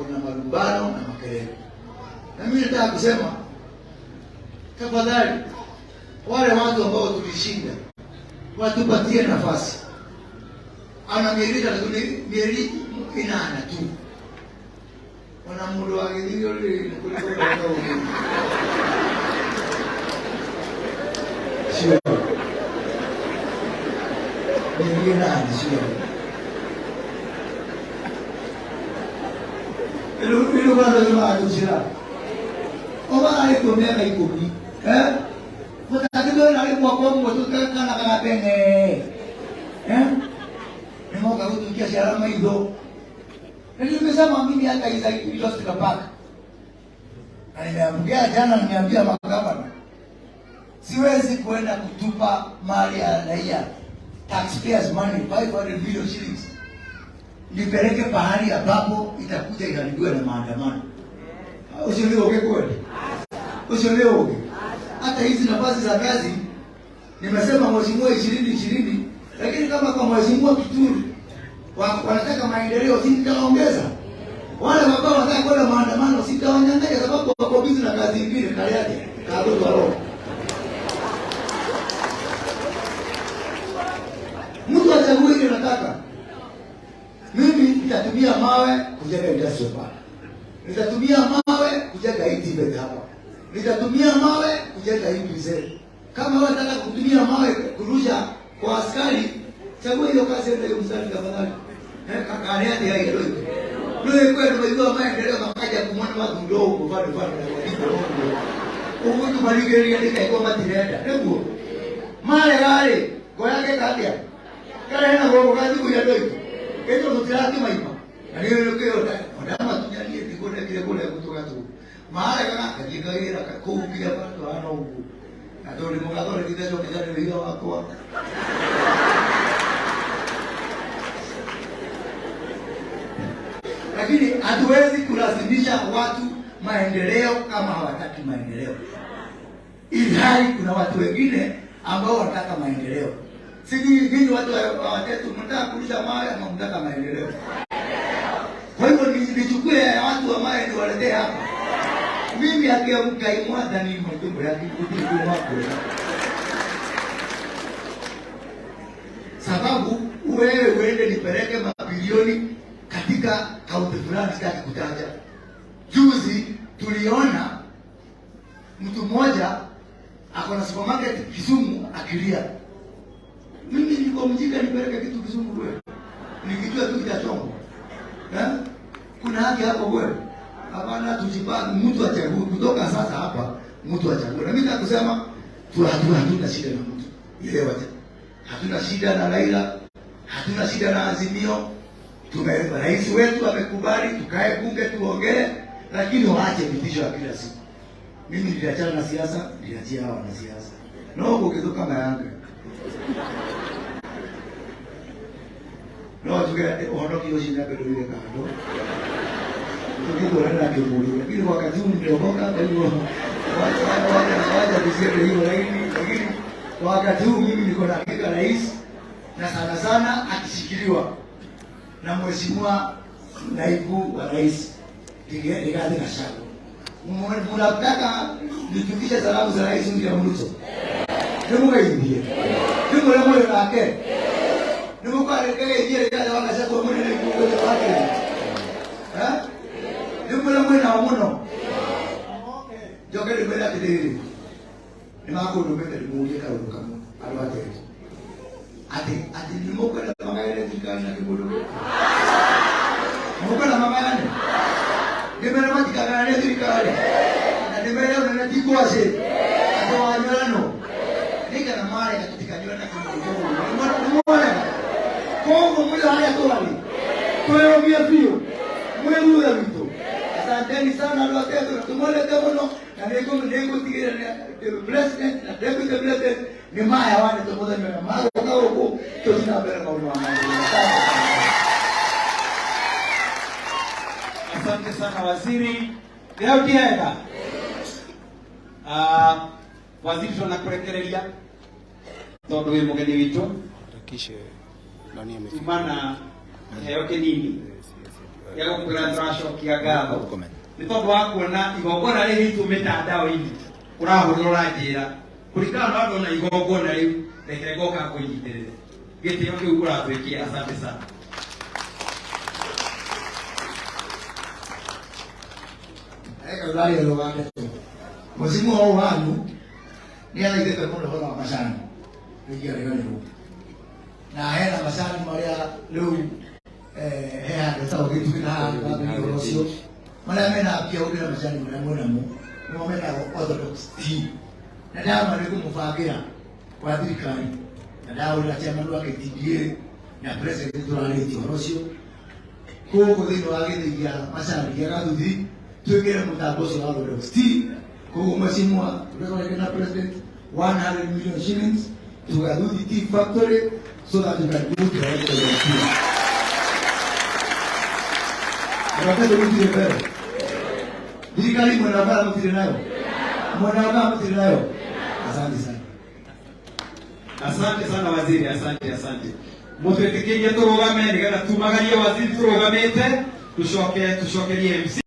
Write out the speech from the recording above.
wako na malumbano na makelele. Na mimi nataka kusema tafadhali, wale watu ambao tulishinda watupatie nafasi. Ana mieri tatu mieri inana tu ona mundu wagithirio rĩrĩ kuliko sio mieri inana sio ilu kwanza nĩmagũcira oba arĩ kuo mĩaka 10 eh mũtakĩtwĩra arĩ mwaka ũmwe tũkana gagateng'e eh nĩmoka gũtukia ciara maitho. Na nimesema mimi hata Industrial Park na nimeambia jana, nimeambia magavana siwezi kuenda kutupa mali ya raia, taxpayers money 500 billion shillings nipeleke pahali ambapo itakuja iharibiwe na maandamano. Ucio nĩ ũũgĩ kweli? Ucio nĩ ũũgĩ? Hata hizi nafasi za kazi nimesema mheshimiwa 2020, lakini kama kwa mheshimiwa Kituru wanataka maendeleo, si nitaongeza. Wale ambao wanataka kwenda maandamano, sitawanyang'anya sababu wako busy na kazi nyingine kali yake kagoto roho. Mtu achague ile anataka. Mimi nitatumia mawe kujenga industrial park. Nitatumia mawe kujenga hii TVET hapa. Nitatumia mawe kujenga hii prison. Kama wewe unataka kutumia mawe kurusha kwa askari, chagua hiyo kazi ndio mstari tafadhali. Eh, kaka ni ya ile. Ndio kweli unajua maendeleo makaja kumwona watu ndio huko bado bado na walipo huko. Umuntu baligeria ndikaigua matirenda. Niguo. Mare gari, goyake katia. Kare hena gogo gathi kuya ndoito. Kĩndũ tũtirakimaima. Na nĩ nĩkĩo ndamatunyanie ndikũndekire kũrĩa gũtũgatũ. Maregaga ngathiĩ ngagĩra kũu nginya bandũ hana ũguo. Na tondũ ndĩ mũgathoreki ndacokete nĩ wĩra wakwa. Lakini hatuwezi kulazimisha watu maendeleo kama hawataki maendeleo, ilhali kuna watu wengine ambao wanataka maendeleo. Sijui nyinyi watu wa Watetu mnataka kurusha mawe ama mnataka maendeleo? Kwa hivyo nichukue watu wa mawe niwaletee hapa. Mimi akiamka imwadhani matumbo yake mwako, sababu wewe uende nipeleke mabilioni katika kaunti fulani, sitaki kutaja. Juzi tuliona mtu mmoja ako na supermarket Kisumu akilia, mimi niko mjinga nipeleke kitu Kisumu kweli? Nikijua tu kitachomwa. Eh? Kuna haki hapo kweli? Hapana, tujipange, mtu achague kutoka sasa hapa, mtu achague. Na mimi nakusema tu hatuna shida na mtu yeyote, hatuna shida na Raila, hatuna shida na Azimio. Tume rais wetu amekubali tukae bunge tuongee, lakini waache vitisho ya kila siku. Mimi niliachana na siasa, niliachia hawa wanasiasa. No gũgĩthũka mayanga no njuge atĩ ũhonokio ũcio nyambe ndũire kando tũgĩtũrana na kĩbũrũ, lakini wakati huu niliokoka. Kwa hivyo wacha tusiende hivyo, lakini kwa wakati huu mimi niko na hakika rais, na sana sana akishikiliwa na mheshimiwa naibu wa rais Rigathi Gachagua. Munataka nifikishe salamu za rais William Ruto nimugeithie nimwĩre mwĩrĩ nake nimũkarekegeithie Rigathi wa Gachagua mũnene ikuũgũte wake eh nimwĩre mwĩ nao mũno njoke ndĩmwĩre atĩrĩrĩ nĩmakũndũmĩte ndĩmũrie kaũndũ kamwe andũ ateti atĩ atĩ nĩmũkwenda magayane thirikari na kĩmũndũ gĩkĩ mũkwenda magayane ndĩmere matikagayane thirikari na ndĩmere ũnene ti ngwacĩ atĩ wanyũrano nĩigana marega tũtikanyũrane na kĩmũndũ nĩmwarega koguo mwĩ harĩa twarĩ twĩyũmie biũ mwĩ thutha witũ. Asanteni sana andũ atetu na tumwendete mũno na nĩngũtigĩrĩra president na deputy president nĩ maya wanĩtwo mũthenya ũrĩa magũka gũkũ tũthiĩ na mbere maũndũ ma maendeleo. Asante sana waziri. Leo ndiega. Waziri tunakurekereria tondu wi mugeni witu Hakikishe nani amefika. kumana kiheo kinini Gĩa gũkwĩra tũracokia ngatho nĩ tondũ wa kuona igongona rĩrĩ ritũ mĩtandao-inĩ ũrahũrĩra ũranjĩra kũringana na andũ na igongona rĩu reke ngoka ngũnyitĩrĩre gĩtĩo kĩu ũratwĩkĩra. Asante sana. Eka uraria rũgande mũcimu o wanyu nĩ athaithĩte mũno ũhoro wa macani wĩgiĩ riganĩrwo na hena macani marĩa rĩu he handũ hetagwo gĩtugĩ na handũ wambĩrĩria ũhoro ũcio marĩa mena mbia gũkĩra macani marĩa mwĩnamo nĩmo metagwo orthodox tea na ndama nĩ kũmũbangĩra kwa thirikari na ndahũrĩra chairman wa KTDA na president tũrarĩtie ũhoro ũcio gũkũ thĩinĩ wa gĩthĩi gĩa macani gĩa Gathuthi twĩkĩre mũtambo ũcio wa orthodox tea. Koguo mheshimiwa tũretwarĩke na president 100 million shillings to Gathuthi Tea Factory so that you can do the orthodox tea. Reke tũrutire mbere thirikari mwena wa bara mũtirĩ nayo mwena wa bara mũtirĩ nayo. Asante sana. Asante sana waziri, asante asante. Mutwitikirie turugame nigetha tumagarie waziri turugamite tucoke tucokerie MC.